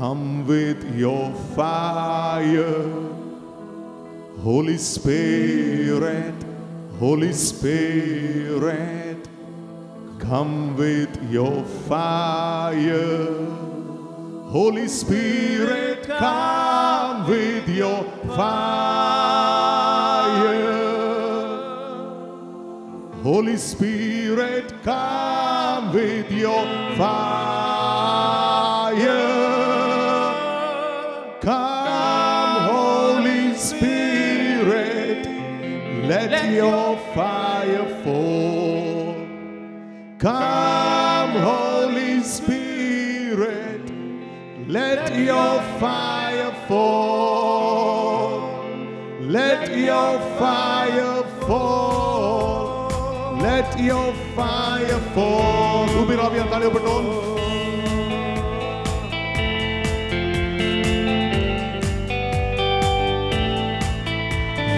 come with your fire. Holy Spirit, Holy Spirit, come with your fire. Holy Spirit, come with your fire. Holy Spirit, come with your fire. Come, Holy Spirit, let your fire fall. Come, Holy Spirit, let your fire fall. Let your fire fall. Let your fire fall. Ubi Rabia Talio Paton.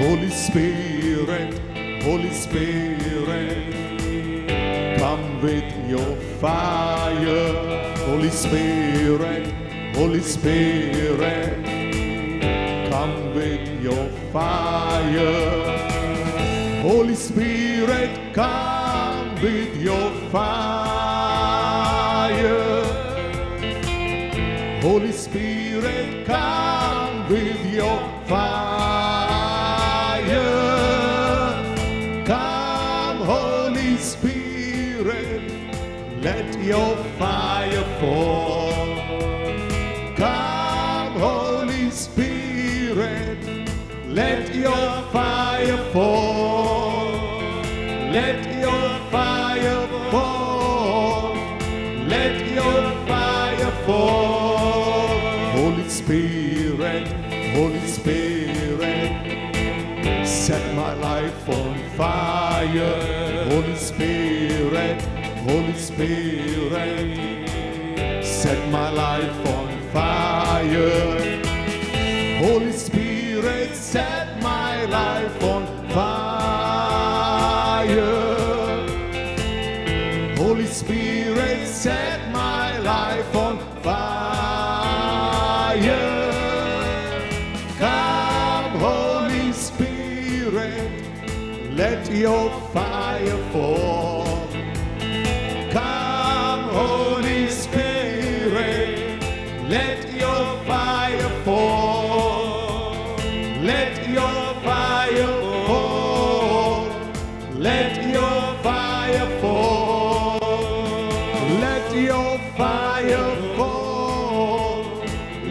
Holy Spirit, Holy Spirit, come with your fire. Holy Spirit, Holy Spirit, come with your fire. Holy Spirit, come with your fire. Holy Spirit, come with your fire. Come, Holy Spirit, let your fire fall. Come, Holy Spirit, let your fire fall. Let your fire fall. Let your fire fall. Holy Spirit, Holy Spirit, set my life on fire. Holy Spirit, Holy Spirit, set my life on fire. Holy Spirit, set my life on fire. Holy Spirit, set my life on fire. Come, Holy Spirit, let your fire fall. Come, Holy Spirit, let your fire fall. Let your fire fall. Let your fire fall. Let your fire fall.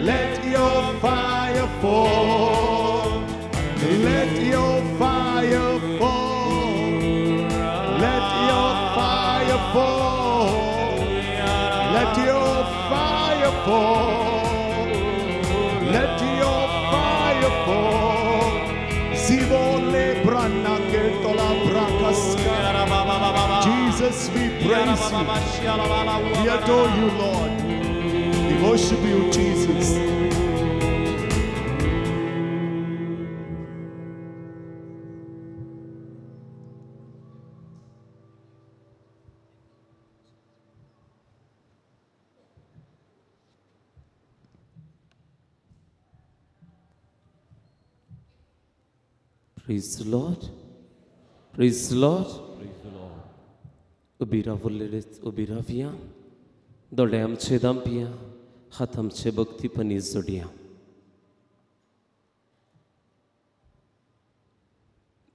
Let your fire fall. Let your fire fall. Let your fire fall. Let your fire fall. Let your fire fall. Zivole brana ketola brakaska. Jesus, we praise you. We adore you, Lord. We worship you, Jesus. Praise the Lord. Praise the Lord. उबी रावलेच उबी रावया, दोळे आमचे दांपया, हात आमचे भक्तीपणी जोडया.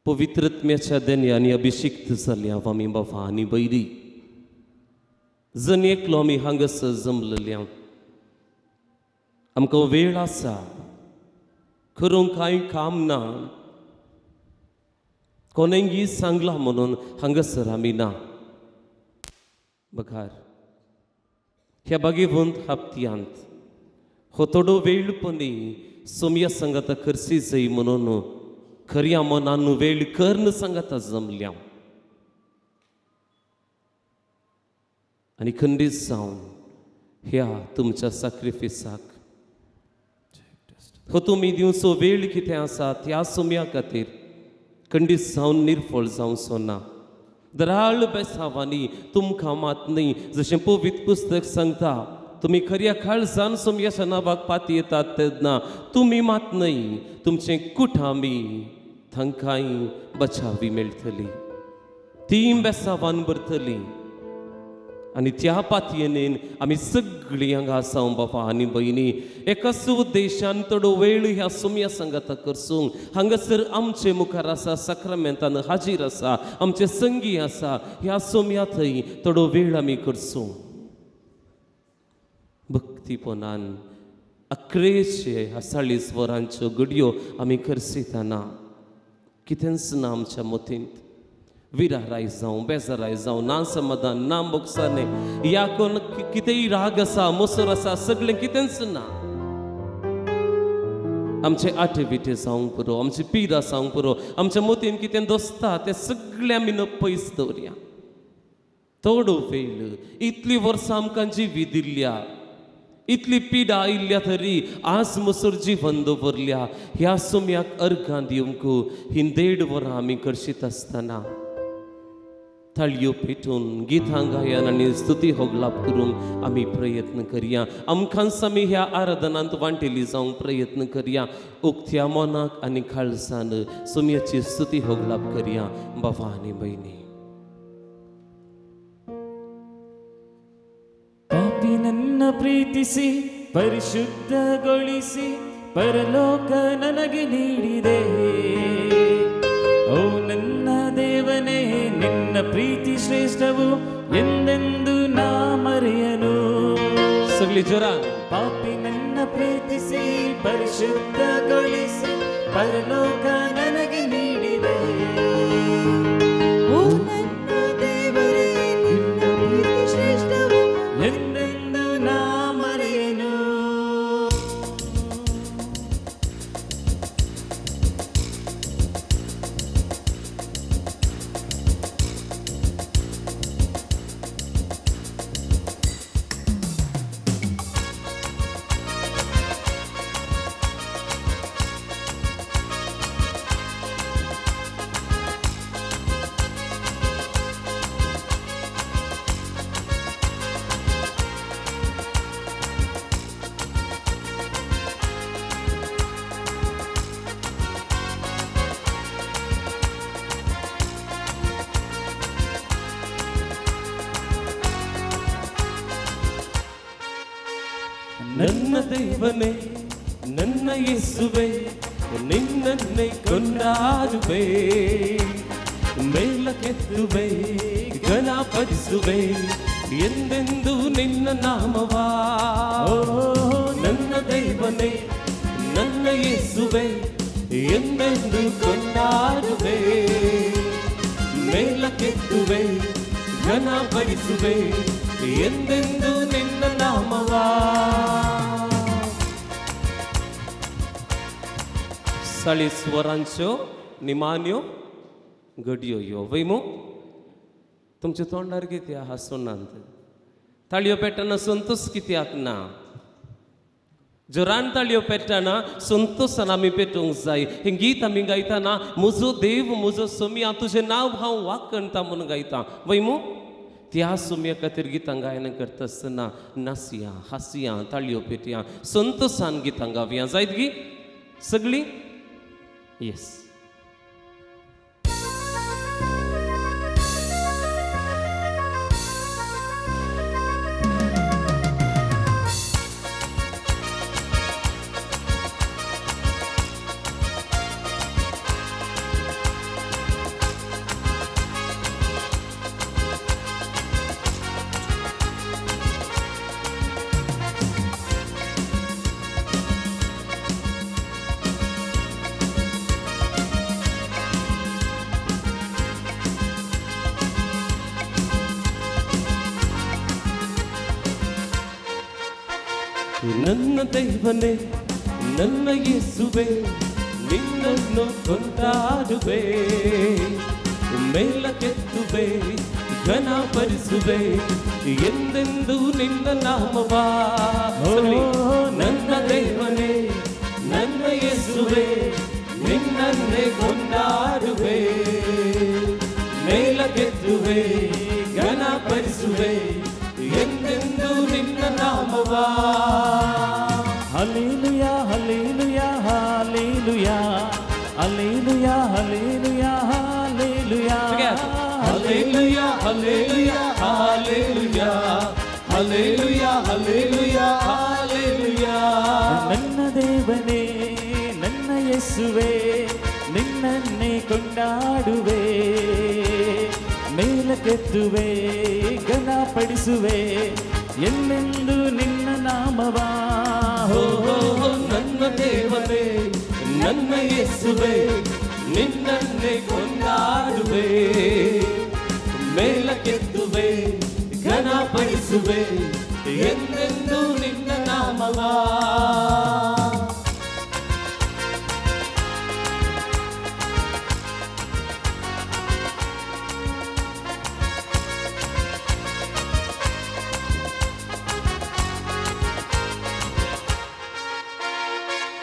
पवित्रत्म्याच्या देण्या अभिषिक्त जाल्या आमी बाबा आनी बैरी जण एकलो आमी हांगासर जमलेल्या. आमकां वेळ आसा, करूंक कांय काम ना, कोणेंगी सांगलां म्हणून हांगासर आमी ना. बघार ह्या बागेवंत हप्त्यांत हो थोडो वेळ पनी सोमया सांगाता खर्सी जाय म्हणून खऱ्या मनान वेळ कर्ण सांगाता जमल्या. आनी खंडीत जावन ह्या तुमच्या साक्रिफिसाक हो तुमी दिवचो वेळ कितें आसा त्या सोमया खातीर खंडीत जावन निर्फळ जावचो ना. दराळ बेसावांनी तुमकां मात न्हय, जशें पवित्र पुस्तक सांगता, तुमी खऱ्या काळजान सोमयाच्या नांवाक पाती येतात तेन्ना तुमी मात न्हय तुमचें कुटामी तांकांय बचावी मेळटली, ती बेसावान भरतली. आनी त्या पातयेन आमी सगळीं हांगा आसा बाबा आनी भयणी एकाच उद्देशान थोडो वेळ ह्या सोमया सांगाता करसूंक. हांगासर आमचे मुखार आसा साक्रामेंतान हाजीर आसा आमचे संगी आसा ह्या सोमया थंय थोडो वेळ आमी करसूं भक्तीपणान. अकरेचे 40 वरांच्यो घडयो आमी करसितना कितेंच ना आमच्या मतींत, विराराय जावं बेजाराय जावं, ना समाधान ना बोगसाने या कोण कितेंय राग आसा मोसर आसा सगळें कितेंच ना. आमचे आठे जावंक पुरो, आमची पिरा जावंक पुरो, आमच्या मतीन कितें दोसता तें सगळें आमी न पयस दवरया. थोडो वेळ इतली वर्सां आमकां जिवी दिल्ल्या, इतली पिडा आयिल्ल्या तरी आज मसर जिवन दवरल्या ह्या सोम्याक अर्घां दिवंक ही 1.5 वरां आमी करशीत आसतना ताळयो पेटून गितां गायन आनी स्तुती होगलाप करूंक आमी प्रयत्न करया. आमकांच आमी ह्या आराधनांत वांटेली जावंक प्रयत्न करया. उक्त्या मनाक आनी काळजान सोम्याची स्तुती होगलाप करया. बाबा आनी भयणी, ಪಾಪಿ ನನ್ನ ಪ್ರೀತಿಸಿ ಪರಿಶುದ್ಧಗೊಳಿಸಿ ಪರಲೋಕ ನನಗೆ ನೀಡಿದೆ. ಓ ನನ್ನ ದೇವನೇ, ನಿನ್ನ ಪ್ರೀತಿ ಶ್ರೇಷ್ಠವು ಎಂದೆಂದು ನಾ ಮರೆಯನು. ಸಗಲಿ ಜ್ವರ. ಪಾಪಿ ನನ್ನ ಪ್ರೀತಿಸಿ ಪರಿಶುದ್ಧಗೊಳಿಸಿ ಪರಲೋಕ ನನಗೆ ನೀಡಿದೆ. ಓ ನನ್ನ ದೇವರೇ, ನಿನ್ನ ಪ್ರೀತಿ ಶ್ರೇಷ್ಠವು ಎಂದೆಂದು ನಾ ಮರೆಯನು. ನನ್ನ ದೇವನೇ, ನನ್ನ ಯೇಸುವೆ, ನಿನ್ನನ್ನೇ ಕೊಂಡಾಡುವೆ, ಮೇಲಕ್ಕೆತ್ತುವೆ, ಘನಪಡಿಸುವೆ ಎಂದೆಂದು ನಿನ್ನ ನಾಮವಾ. ನನ್ನ ದೇವನೇ, ನನ್ನ ಯೇಸುವೆ, ಎಂದೆಂದು ಕೊಂಡಾಡುವೆ, ಮೇಲಕ್ಕೆತ್ತುವೆ, ಘನಪಡಿಸುವೆ ಎಂದೆಂದು ನಿನ್ನ ನಾಮವಾ. 40 वरांच्यो निमान्यो घडयो ह्यो वय मू तुमच्या तोंडार कितें हांसून नात, ताळयो पेट्टना संतोष कित्याक ना? जोरान ताळयो पेट्टना संतोषान आमी पेटोवंक जाय. हें गीत आमी गायतना म्हजो देव म्हजो सोमया तुजें नांव हांव वाखणटा म्हणून गायता वय मू. त्या सोमया खातीर गितां गायन करता आसतना नासया हांसया ताळयो पेटया संतोषान गितां गावया जायत गी सगळीं. येस. ನನ್ನ ದೇವನೇ, ನನ್ನ ಯೇಸುವೆ, ನಿನ್ನನ್ನು ಕೊಂಡಾಡುವೆ, ಮೇಲಕ್ಕೆತ್ತುವೆ, ಘನಪಡಿಸುವೆ ಎಂದೆಂದು ನಿನ್ನ ನಾಮವಾ. ನನ್ನ ದೇವನೇ, ನನ್ನ ಯೇಸುವೆ, ನಿನ್ನನ್ನೇ ಕೊಂಡಾಡುವೆ, ಮೇಲಕ್ಕೆತ್ತುವೆ, ಘನಪಡಿಸುವೆ ಎಂದೆಂದು ನಿನ್ನ ನಾಮವ. Hallelujah hallelujah hallelujah hallelujah hallelujah hallelujah hallelujah hallelujah hallelujah hallelujah hallelujah hallelujah. ನನ್ನ ದೇವನೇ ನನ್ನ ಯೇಸುವೆ ನಿನ್ನನ್ನೇ ಕೊಂಡಾಡುವೆ, ಮೇಲಕ್ಕೆತ್ತುವೆ ಘನಪಡಿಸುವೆ ಎಂದೆಂದು ನಿನ್ನ ನಾಮವ. ಓ ನನ್ನ ದೇವನೇ ನನ್ನ ಯೇಸುವೆ ನಿನ್ನನ್ನೇ ಕೊಂಡಾಡುವೆ, ಮೇಲಕ್ಕೆತ್ತುವೆ ಘನಪಡಿಸುವೆ ಎಂದೆಂದು ನಿನ್ನ ನಾಮವ.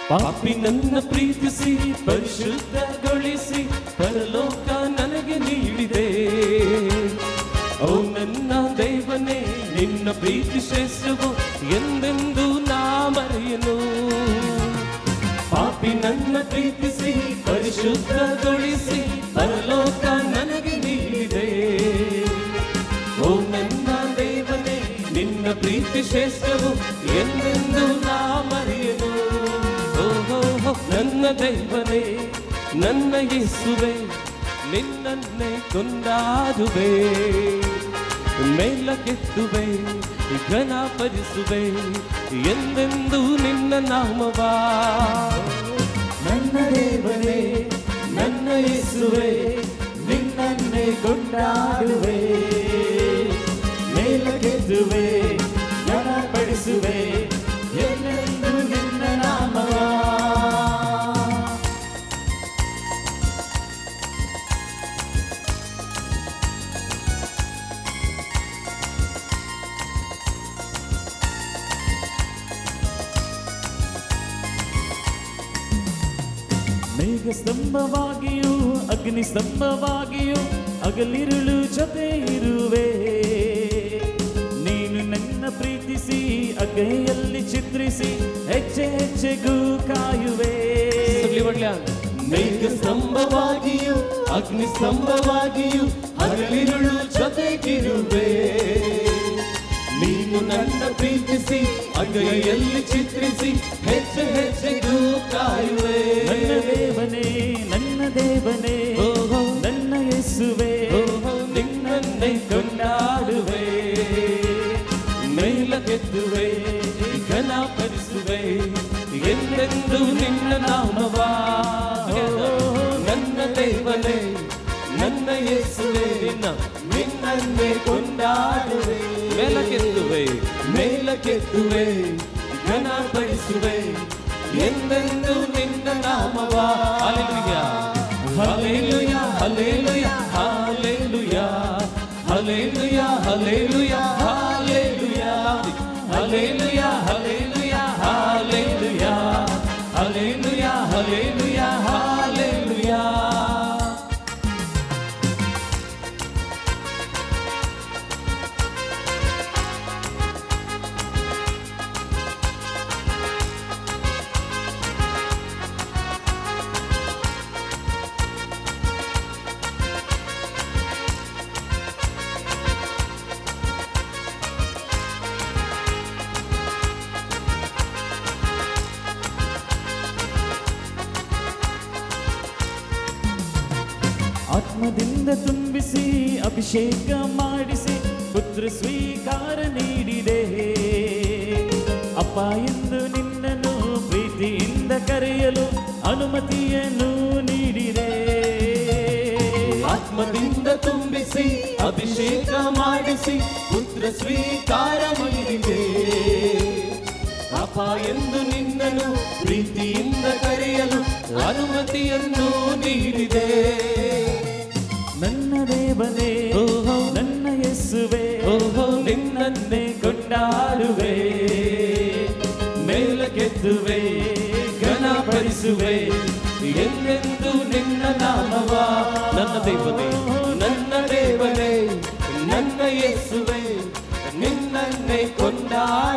ಪಾಪಿ ನನ್ನ ಪ್ರೀತಿಸಿ ಪರಿಶುದ್ಧಗೊಳಿಸಿ ಪರಲೋಕ ನನಗೆ ನೀಡಿದೆ. ಓ ನನ್ನ ದೇವನೇ ನಿನ್ನ ಪ್ರೀತಿ ಶ್ರೇಷ್ಠವು ಎಂದೆಂದು ನಾ ಮರೆಯನು. ಪಾಪಿ ನನ್ನ ಪ್ರೀತಿಸಿ ಪರಿಶುದ್ಧಗೊಳಿಸಿ ಪರಲೋಕ ನನಗೆ ನೀಡಿದೆ. ಓ ನನ್ನ ದೇವನೇ ನಿನ್ನ ಪ್ರೀತಿ ಶ್ರೇಷ್ಠವು ಎಂದೆಂದು ನಾ ಮರೆಯನು. ನನ್ನ ದೇವನೇ ನನ್ನ ಯೇಸುವೆ ನಿನ್ನನ್ನೇ ಕೊಂಡಾಡುವೆ, ಮೇಲಕ್ಕೆತ್ತುವೆ ಘನಪಡಿಸುವೆ ಎಂದೆಂದು ನಿನ್ನ ನಾಮವ. ನನ್ನ ದೇವನೇ ನನ್ನ ಯೇಸುವೆ ನಿನ್ನನ್ನೇ ಕೊಂಡಾಡುವೆ, ಮೇಲಕ್ಕೆತ್ತುವೆ ಘನಪಡಿಸುವೆ ಎಂದೆಂದು ನಿನ್ನ ನಾಮವ. ಮೇಘ ಸ್ತಂಭವಾಗಿಯೂ ಅಗ್ನಿ ಸ್ತಂಭವಾಗಿಯೂ ಹಗಲಿರುಳು ಜೊತೆ ಇರುವೆ, ನೀನು ನನ್ನ ಪ್ರೀತಿಸಿ ಅಗ್ನಿಯಲ್ಲಿ ಚಿತ್ರಿಸಿ ಹೆಜ್ಜೆ ಹೆಜ್ಜೆಗೂ ಕಾಯುವೆ. ಮೇಘ ಸ್ತಂಭವಾಗಿಯೂ ಅಗ್ನಿ ಸ್ತಂಭವಾಗಿಯೂ ಹಗಲಿರುಳು ಜೊತೆಗಿರುವೆ, ನೀನು ನನ್ನ ಪ್ರೀತಿಸಿ ಅಗ್ನಿಯಲ್ಲಿ ಚಿತ್ರಿಸಿ ಹೆಜ್ಜೆ ಹೆಜ್ಜೆಗೂ ಕಾಯುವೆ. ನನ್ನ ದೇವನೇ ನನ್ನ ದೇವನೇ ನನ್ನ ಯೇಸುವೆ ನಿನ್ನನ್ನೇ ಕೊಂಡಾಡುವೆ, ಮೇಲಕ್ಕೆತ್ತುವೆ ಘನಪಡಿಸುವೆ ಎಂದೆಂದು ನಿನ್ನ ನಾಮವ. ನನ್ನ ದೇವನೇ ನನ್ನ ಯೇಸುವೆ ನಿನ್ನನ್ನೇ ಕೊಂಡಾಡುವೆ, ಮೇಲಕ್ಕೆತ್ತುವೆ ಮೇಲಕ್ಕೆತ್ತುವೆ ಘನಪಡಿಸುವೆ ಎಂದೆಂದು ನಿನ್ನ ನಾಮವ. Hallelujah hallelujah hallelujah hallelujah hallelujah hallelujah hallelujah hallelujah hallelujah hallelujah hallelujah hallelujah hallelujah. ಆತ್ಮದಿಂದ ತುಂಬಿಸಿ ಅಭಿಷೇಕ ಮಾಡಿಸಿ ಪುತ್ರ ಸ್ವೀಕಾರ ನೀಡಿದೆ, ಅಪ್ಪ ಎಂದು ನಿನ್ನನ್ನು ಪ್ರೀತಿಯಿಂದ ಕರೆಯಲು ಅನುಮತಿಯನ್ನು ನೀಡಿದೆ. ಆತ್ಮದಿಂದ ತುಂಬಿಸಿ ಅಭಿಷೇಕ ಮಾಡಿಸಿ ಪುತ್ರ ಸ್ವೀಕಾರ ನೀಡಿದೆ, ಅಪ್ಪ ಎಂದು ನಿನ್ನನ್ನು ಪ್ರೀತಿಯಿಂದ ಕರೆಯಲು ಅನುಮತಿಯನ್ನು ನೀಡಿದೆ. ನನ್ನ ದೇವನೇ ನನ್ನ ಯೇಸುವೆ ನಿನ್ನನ್ನೇ ಕೊಂಡಾಡುವೆ, ಮೇಲಕ್ಕೆತ್ತುವೆ ಘನಪಡಿಸುವೆ ಎಂದೆಂದು ನಿನ್ನ ನಾಮವ. ನನ್ನ ದೇವನೇ ನನ್ನ ದೇವನೇ ನನ್ನ ಯೇಸುವೆ ನಿನ್ನ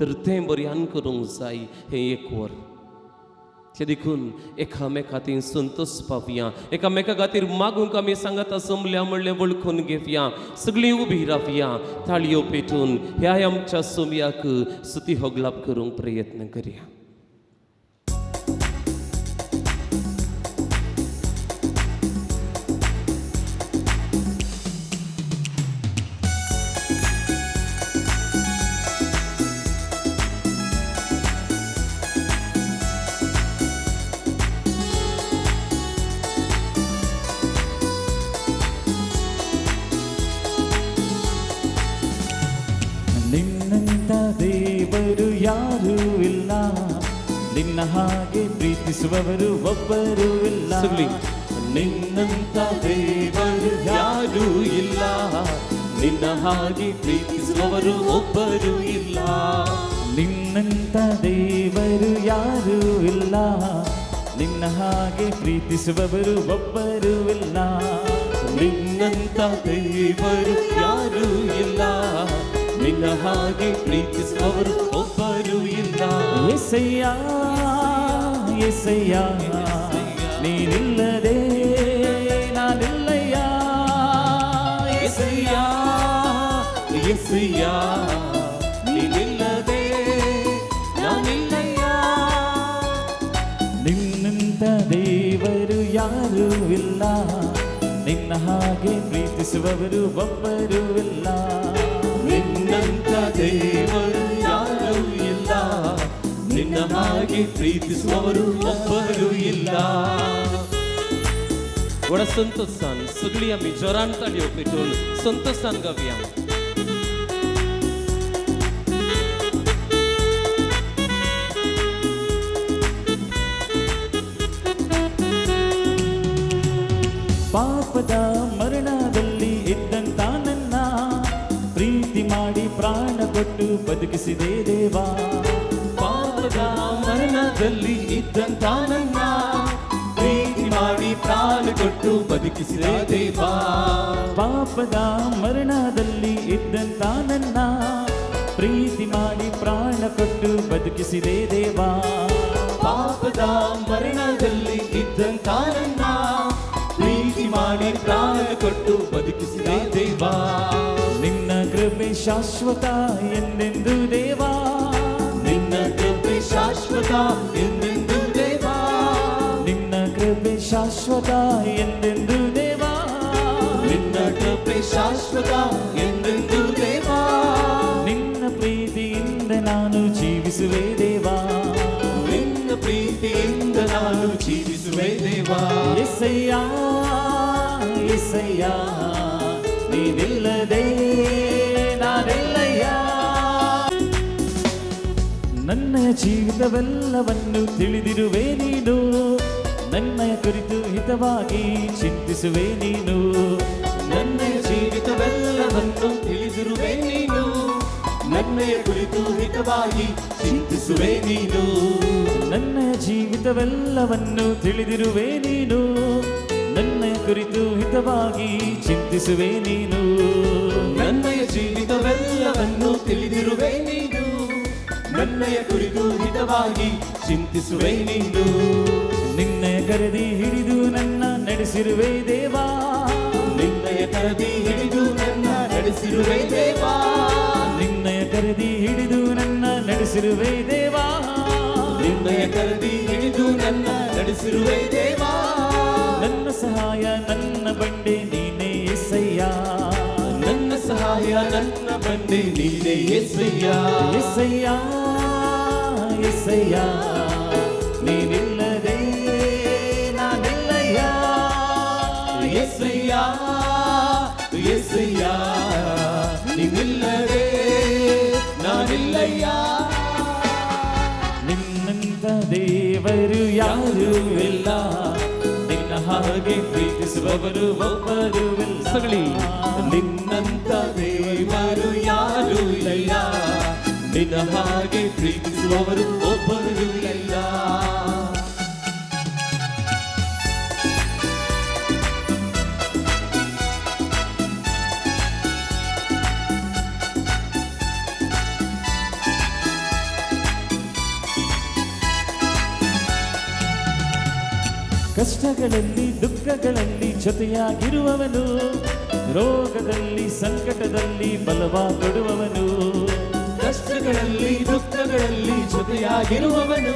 तर तें बऱ्यान करूंक जाय हें एक वर. तें देखून एकामेका खातीर संतोश पावया, एकामेका खातीर मागूंक आमी सांगाता जमल्या म्हणलें वळखून घेवया. सगळीं उबी रावया, ताळयो पेटून ह्या आमच्या सोमयाक सुती होगलाप करूंक प्रयत्न करया. ನಿನ್ನಂತ ದೇವರು ಯಾರೂ ಇಲ್ಲ, ನಿನ್ನ ಹಾಗೆ ಪ್ರೀತಿಸುವವರು ಒಬ್ಬರೂ ಇಲ್ಲ. ನಿನ್ನಂತ ದೇವರು ಯಾರೂ ಇಲ್ಲ, ನಿನ್ನ ಹಾಗೆ ಪ್ರೀತಿಸುವವರು ಒಬ್ಬರೂ ಇಲ್ಲ. ನಿನ್ನಂತ ದೇವರು ಯಾರೂ ಇಲ್ಲ, ನಿನ್ನ ಹಾಗೆ ಪ್ರೀತಿಸುವವರು ಒಬ್ಬರೂ ಇಲ್ಲ. ನಿನ್ನಂತ ದೇವರು ಯಾರೂ ಇಲ್ಲ, ನಿನ್ನ ಹಾಗೆ ಪ್ರೀತಿಸುವವರು ಒಬ್ಬರೂ ಇಲ್ಲ. ಯೇಸಯ್ಯ ಯೇಸಯ್ಯ ನೀನಿಲ್ಲದೆ ನಾನಿಲ್ಲಯ್ಯ. ಯೇಸಯ್ಯ ಯೇಸಯ್ಯ ನೀನಿಲ್ಲದೆ ನಾನಿಲ್ಲಯ್ಯ. ನಿನ್ನಂತ ದೇವರು ಯಾರೂ ಇಲ್ಲ, ನಿನ್ನ ಹಾಗೆ ಪ್ರೀತಿಸುವವರು ಒಬ್ಬರೂ ಇಲ್ಲ. ನಿನ್ನಂತ ದೇವರು ಯಾರೂ ಇಲ್ಲ, ನಿನ್ನ ಹಾಗೆ ಪ್ರೀತಿಸುವವರು ಒಬ್ಬರೂ ಇಲ್ಲ. व्हडा संतोषान सगळी आमी जोरान ताळयो पेटोवन संतोषान गावया. ಪಾಪದ ಮರಣದಲ್ಲಿ ಇದ್ದಂತ ನನ್ನ ಪ್ರೀತಿ ಮಾಡಿ ಪ್ರಾಣ ಕೊಟ್ಟು ಬದುಕಿಸಿದೆ ದೇವಾ. ಪಾಪದ ಮರಣದಲ್ಲಿ ಇದ್ದಂತ ನನ್ನ ಪ್ರೀತಿ ಮಾಡಿ ಪ್ರಾಣ ಕೊಟ್ಟು ಬದುಕಿಸಿದೆ ದೇವಾ. ಪಾಪದ ಮರಣದಲ್ಲಿ ಇದ್ದಂತ ನನ್ನ ಪ್ರೀತಿ ಮಾಡಿ ಪ್ರಾಣ ಕೊಟ್ಟು ಬದುಕಿಸಿದೆ ದೇವಾ. ಪಾಪದ ಮರಣದಲ್ಲಿ ಇದ್ದಂತ ನನ್ನ ಪ್ರೀತಿ ಮಾಡಿ ಪ್ರಾಣ ಕೊಟ್ಟು ಬದುಕಿಸಿದೆ ದೇವಾ. ನಿನ್ನ ಕೃಪೆ ಶಾಶ್ವತ ಎಂದೆಂದು ದೇವಾ, ನಿನ್ನ ಕೃಪೆ ಶಾಶ್ವತ ಎಂದೆಂದು ದೇವಾ, ನಿನ್ನ ಕೃಪೆ ಶಾಶ್ವತ ಎಂದೆಂದು ದೇವಾ, ನಿನ್ನ ಕೃಪೆ ಶಾಶ್ವತ ಎಂದೆಂದು ದೇವಾ. ನಿನ್ನ ಪ್ರೀತಿಯಿಂದ ನಾನು ಜೀವಿಸುವೆ ದೇವಾ, ನಿನ್ನ ಪ್ರೀತಿಯಿಂದ ನಾನು ಜೀವಿಸುವೆ ದೇವಾ. ಯೇಸಯ್ಯ ಯೇಸಯ್ಯ ನೀನಿಲ್ಲದೆ ನಾನಿಲ್ಲಯ್ಯ. ನನ್ನ ಜೀವಿತವೆಲ್ಲವನ್ನು ತಿಳಿದಿರುವೆ ನೀನು, ನನ್ನ ಕುರಿತು ಹಿತವಾಗಿ ಚಿಂತಿಸುವೆ ನೀನು. ನನ್ನ ಜೀವಿತವೆಲ್ಲವನ್ನು ತಿಳಿದಿರುವೆ ನೀನು, ನನ್ನ ಕುರಿತು ಹಿತವಾಗಿ ಚಿಂತಿಸುವೆ ನೀನು. ನನ್ನ ಜೀವಿತವೆಲ್ಲವನ್ನು ತಿಳಿದಿರುವೆ ನೀನು, ನನ್ನ ಕುರಿತು ಹಿತವಾಗಿ ಚಿಂತಿಸುವೆ ನೀನು. ನನ್ನ ಜೀವಿತವೆಲ್ಲವನ್ನು ತಿಳಿದಿರುವೆ ನೀನು, ನನ್ನಯ ಕುರಿತು ಹಿತವಾಗಿ ಚಿಂತಿಸುವೆ ನೀನು. ನಿನ್ನ ಕರೆದಿ ಹಿಡಿದು ನನ್ನ ನಡೆಸಿರುವೆ ದೇವಾ, ನಿನ್ನಯ ಕರೆದಿ ಹಿಡಿದು ನನ್ನ ನಡೆಸಿರುವೆ ದೇವಾ, ನಿನ್ನಯ ಕರೆದಿ ಹಿಡಿದು ನನ್ನ ನಡೆಸಿರುವೆ ದೇವಾ, ನಿನ್ನಯ ಕರೆದಿ ಹಿಡಿದು ನನ್ನ ನಡೆಸಿರುವೆ ದೇವಾ. ನನ್ನ ಸಹಾಯ ನನ್ನ ಬಂಡೆ ನೀನೇ ಯೇಸಯ್ಯ, ನನ್ನ ಸಹಾಯ ನನ್ನ ಬಂಡೆ ನೀನೇ ಯೇಸಯ್ಯ. ಯೇಸಯ್ಯ ಯೇಸಯ್ಯ ನೀನಿಲ್ಲದೆ ನಾನಿಲ್ಲಯ್ಯ. ಯೇಸಯ್ಯ ಯೇಸಯ್ಯ ನೀನಿಲ್ಲದೆ ನಾನಿಲ್ಲಯ್ಯ. ನಿನ್ನಂತ ದೇವರು ಯಾರೂ ಇಲ್ಲ, ನಿನ್ನ ಹಾಗೆ ಪ್ರೀತಿಸುವವರು ಒಬ್ಬರೂ ಇಲ್ಲ. ಸಗಳಿ ನಿನ್ನಂತ ದೇವರು ಯಾರೂ ಇಲ್ಲ, ನಿನ್ನ ಹಾಗೆ ಪ್ರೀತಿಸುವವರು ಒಬ್ಬರೂ ಇಲ್ಲ. ಕಷ್ಟಗಳಲ್ಲಿ ದುಃಖಗಳಲ್ಲಿ ಜೊತೆಯಾಗಿರುವವನು, ರೋಗದಲ್ಲಿ ಸಂಕಟದಲ್ಲಿ ಬಲವ ಕೊಡುವವನು. ಕಷ್ಟಗಳಲ್ಲಿ ದುಃಖಗಳಲ್ಲಿ ಜೊತೆಯಾಗಿರುವವನು,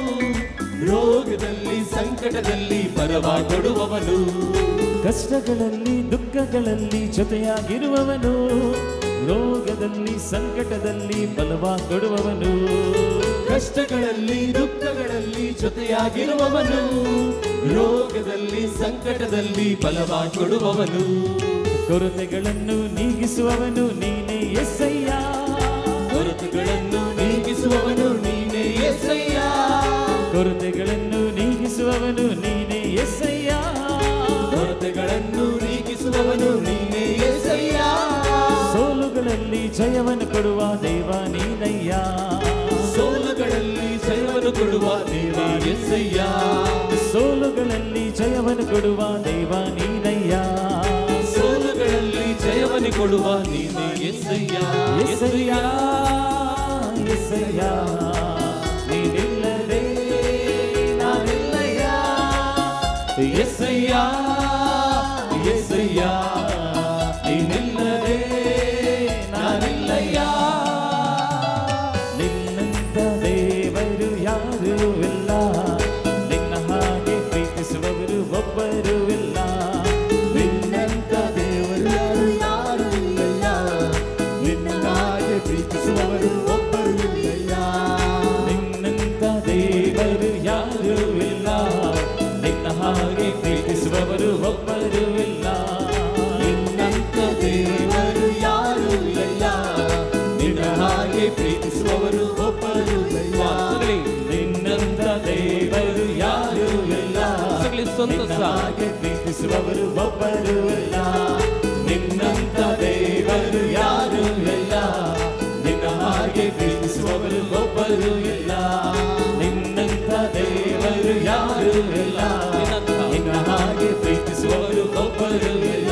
ರೋಗದಲ್ಲಿ ಸಂಕಟದಲ್ಲಿ ಬಲವ ಕೊಡುವವನು. ಕಷ್ಟಗಳಲ್ಲಿ ದುಃಖಗಳಲ್ಲಿ ಜೊತೆಯಾಗಿರುವವನು, ರೋಗದಲ್ಲಿ ಸಂಕಟದಲ್ಲಿ ಬಲವ ಕೊಡುವವನು. ಕಷ್ಟಗಳಲ್ಲಿ ದುಃಖಗಳಲ್ಲಿ ಜೊತೆಯಾಗಿರುವವನು, ರೋಗದಲ್ಲಿ ಸಂಕಟದಲ್ಲಿ ಬಲವ ಕೊಡುವವನು. ಕೊರತೆಗಳನ್ನು ನೀಗಿಸುವವನು ನೀನೇ ಯೇಸಯ್ಯ. ಕೊರತೆಗಳನ್ನು ನೀಗಿಸುವವನು ನೀನೇ ಯೇಸಯ್ಯ. ಕೊರತೆಗಳನ್ನು ನೀಗಿಸುವವನು ನೀನೇ ಯೇಸಯ್ಯ. ಕೊರತೆಗಳನ್ನು ನೀಗಿಸುವವನು ನೀನೇ ಯೇಸಯ್ಯ. ಸೋಲುಗಳಲ್ಲಿ ಜಯವನ್ನು ಕೊಡುವ ದೇವ ನೀನಯ್ಯ. ಸೋಲುಗಳಲ್ಲಿ ಜಯವನ್ನು ಕೊಡುವ ದೇವ ಯೇಸಯ್ಯ. ಸೋಲುಗಳಲ್ಲಿ ಜಯವನ್ನು ಕೊಡುವ ದೇವ ನೀನಯ್ಯ. ಸೋಲುಗಳಲ್ಲಿ ಜಯವನ್ನು ಕೊಡುವ ನೀನೇ ಯೇಸಯ್ಯ. ಯೇಸಯ್ಯ ಯೇಸಯ್ಯ ನೀನಿಲ್ಲದೆ ನಾನಿಲ್ಲಯ್ಯ. ಯೇಸಯ್ಯ ಯೇಸಯ್ಯ ನೀನಿಲ್ಲದೆ ನಾನಿಲ್ಲಯ್ಯ. ನಿನ್ನಂತ ದೇವರು ಯಾರೂ ಇಲ್ಲ, ನಿನ್ನ ಹಾಗೆ ಪ್ರೀತಿಸುವವರು ಒಬ್ಬರೂ ಇಲ್ಲ. ನಿನ್ನಂತ ದೇವರು ಯಾರು ಯಾರು ಇಲ್ಲಯ್ಯ, ನಿನ್ನ ಹಾಗೆ ಪ್ರೀತಿಸುವವರು ಒಬ್ಬರು ಇಲ್ಲಯ್ಯ. ನಿನ್ನಂತ ದೇವರು ಯಾರೂ ಇಲ್ಲ, ನಿನ್ನ ಹಾಗೆ ಪ್ರೀತಿಸುವವರು ಒಬ್ಬರೂ ಇಲ್ಲ. ನಿನ್ನಂತ ದೇವರು ಯಾರು ಇಲ್ಲಯ್ಯ, ನಿನ್ನ ಹಾಗೆ ಪ್ರೀತಿಸುವವರು ಒಬ್ಬರು ಇಲ್ಲಯ್ಯ. ನಿನ್ನಂತ ದೇವರು ಯಾರೂ ಇಲ್ಲ, ನಿನ್ನ ಹಾಗೆ ಪ್ರೀತಿಸುವವರು ಒಬ್ಬರೂ ಇಲ್ಲ. ನಿನ್ನಂತ ದೇವರು ಯಾರೂ ಇಲ್ಲ, ನಿನ್ನ ಹಾಗೆ ಪ್ರೀತಿಸುವವರು ಒಬ್ಬರೂ ಇಲ್ಲ. ನಿನ್ನಂತ ದೇವರು ಯಾರೂ ಇಲ್ಲ, ನಿನ್ನ ಹಾಗೆ ಪ್ರೀತಿಸುವವರು ಒಬ್ಬರೂ ಇಲ್ಲ.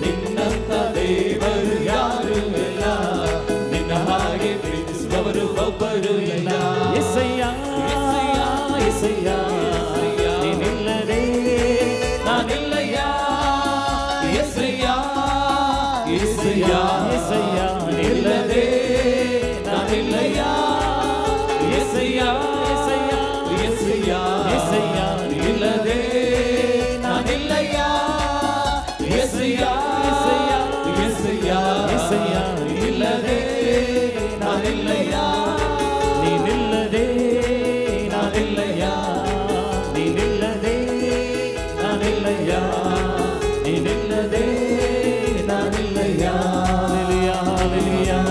ನಿನ್ನಂತ ದೇವರು ಯಾರೂ ಇಲ್ಲ, ನಿನ್ನ ಹಾಗೆ ಪ್ರೀತಿಸುವವರು ಒಬ್ಬರೂ ಇಲ್ಲ. ಯೇಸಯ್ಯ ಯೇಸಯ್ಯ ನೀನಿಲ್ಲದೆ ನಾನಿಲ್ಲಯ್ಯ. ಯೇಸಯ್ಯ ಯೇಸಯ್ಯ ಯೇಸಯ್ಯ ನಿಲ್ಲದೆ ನಾನಿಲ್ಲಯ್ಯ. ಯೇಸಯ್ಯ ಯೇಸಯ್ಯ ಯೇಸಯ್ಯ ಯೇಸಯ್ಯ ನಿಲ್ಲದೆ ನಾನಿಲ್ಲಯ್ಯ. ಯೇಸಯ್ಯ ಯೇಸಯ್ಯ ಯೇಸಯ್ಯ ಯೇಸಯ್ಯ ನಿಲ್ಲದೆ ನಾನಿಲ್ಲಯ್ಯ. ನೀನಿಲ್ಲದೆ ನಾನಿಲ್ಲಯ್ಯ. ನೀನಿಲ್ಲದೆ ನಾನಿಲ್ಲಯ್ಯ. ನೀನಿಲ್ಲದೆ ನಾನಿಲ್ಲಯ್ಯ. Hallelujah hallelujah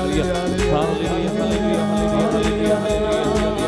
hallelujah hallelujah hallelujah hallelujah.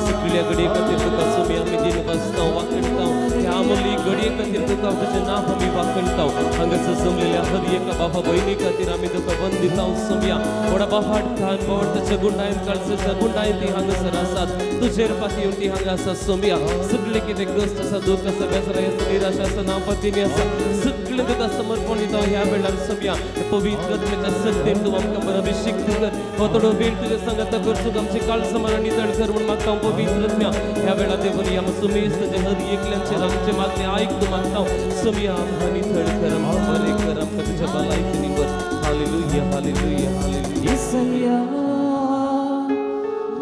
सगळ्या घडये खातीर तुका सुमी आमी दिन वाचता वाकणता, ह्या अमूल्य घडये खातीर तुका तुजें नांव आमी वाकणता. हांगासर जमलेल्या हर एका बाबा भयणी खातीर आमी तुका वंदिता सुमया. व्हडा बाबाटान बावडताच्या गुंडायन काळजाच्या गुंडायन ती हांगासर आसात, तुजेर पातयेवन ती हांगा आसा सुमया. सगळें कितें कश्ट आसा, दुख्ख आसा, बेजाराय आसा, निराशा आसा, नापतिनी आसा, सगळें तुका समर्पण दिता ह्या वेळार सुमया. पवित्र आत्म्याच्या शक्तीन तूं आमकां बरो अभिषेक कर, हो थोडो वेळ तुज्या सांगाता करचो, आमची काळजां मनां नितळ कर म्हूण मागता हांव पवित्र आत्म्या. ह्या वेळार देवरी आम सुमेस तुजे हर एकल्यांचेर आमचे मागणें आयक तूं मागता सुमया. आमकां नितळ कर, आमकां बरें कर, आमकां तुज्या भलायकेन भर. Hallelujah hallelujah hallelujah. Yesayya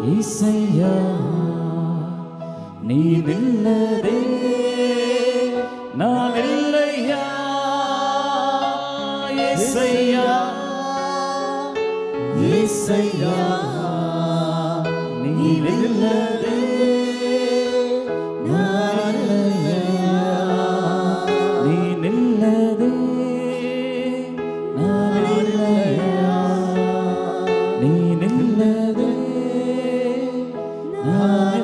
Yesayya ನೀನಿಲ್ಲದೆ ನಾನಿಲ್ಲಯ್ಯ. ಯೇಸಯ್ಯ ಯೇಸಯ್ಯ ನೀನಿಲ್ಲದೆ ನಾನಿಲ್ಲಯ್ಯ. ನೀನಿಲ್ಲದೆ ನಾನಿಲ್ಲಯ್ಯ. ನೀನಿಲ್ಲದೆ ನಾನಿಲ್ಲಯ್ಯ.